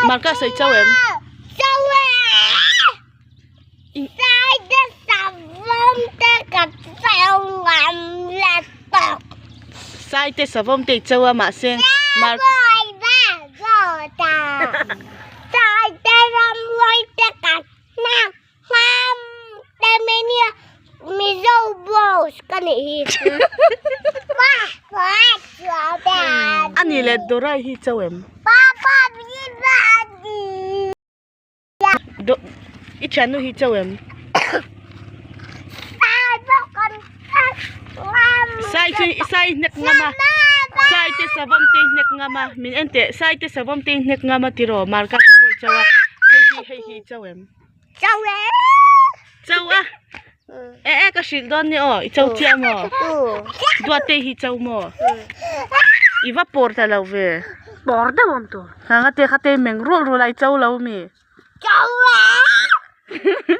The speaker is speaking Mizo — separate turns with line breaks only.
Marcus a i chau em?
Chau e! Saite savawm te ka chau ngam la tawk.
Saite savawm te i chau a mahse Mar
Saite ramhuai te ka hna hmam te mai nia Mizo boss ka nih hi.
A nih leh Dorai hi chau em? I thiannu hi chau em? Sai chu sai hnek ngam a sai te savawm te hnek ngam a min en teh sai te savawm te hnek ngam a tiraw marka te pawh i chau a hei hi hei hi i chau em?
Chau e!
Chau a e e ka hrilh dawn ni aw i chau chiah maw? Duat te hi chau maw? I va pawr ta lo ve.
Pawr deuh awm tur.
Hanga te kha te meng rual rual a i chau lo mi?
Chau e!